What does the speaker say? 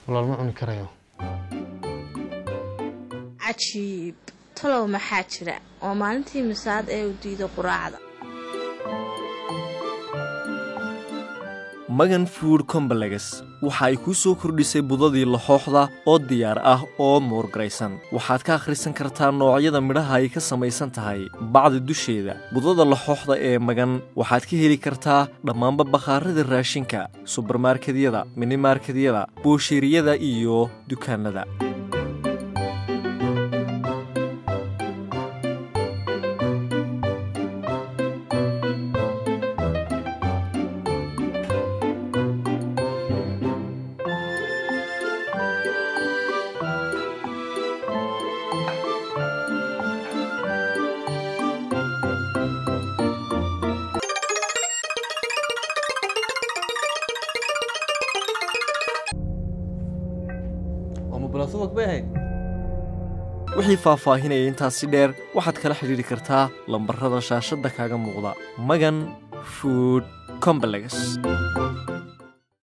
Walaal, ma cuni karayo. Cajiib, talow maxaa jira? Waa maalintii misaad ee u diido quraacda. Magan Food Complex waxa ay kuu soo kordhisay budadii laxooxda oo diyaar ah oo moorgaraysan. Waxaad ka akhrisan kartaa noocyada midhaha ay ka samaysan tahay bacda dusheeda. Budada laxooxda ee Magan waxaad ka heli kartaa dhammaanba bakhaarada raashinka, subarmarkedyada, minimarkedyada, boosheeriyada iyo dukaanada. Oo ma balaasubag bay ahayd? Wixii faahfaahinaya intaasi dheer waxaad kala xidhiidhi kartaa lambarada shaashadda kaaga muuqda. Magan Food Complex.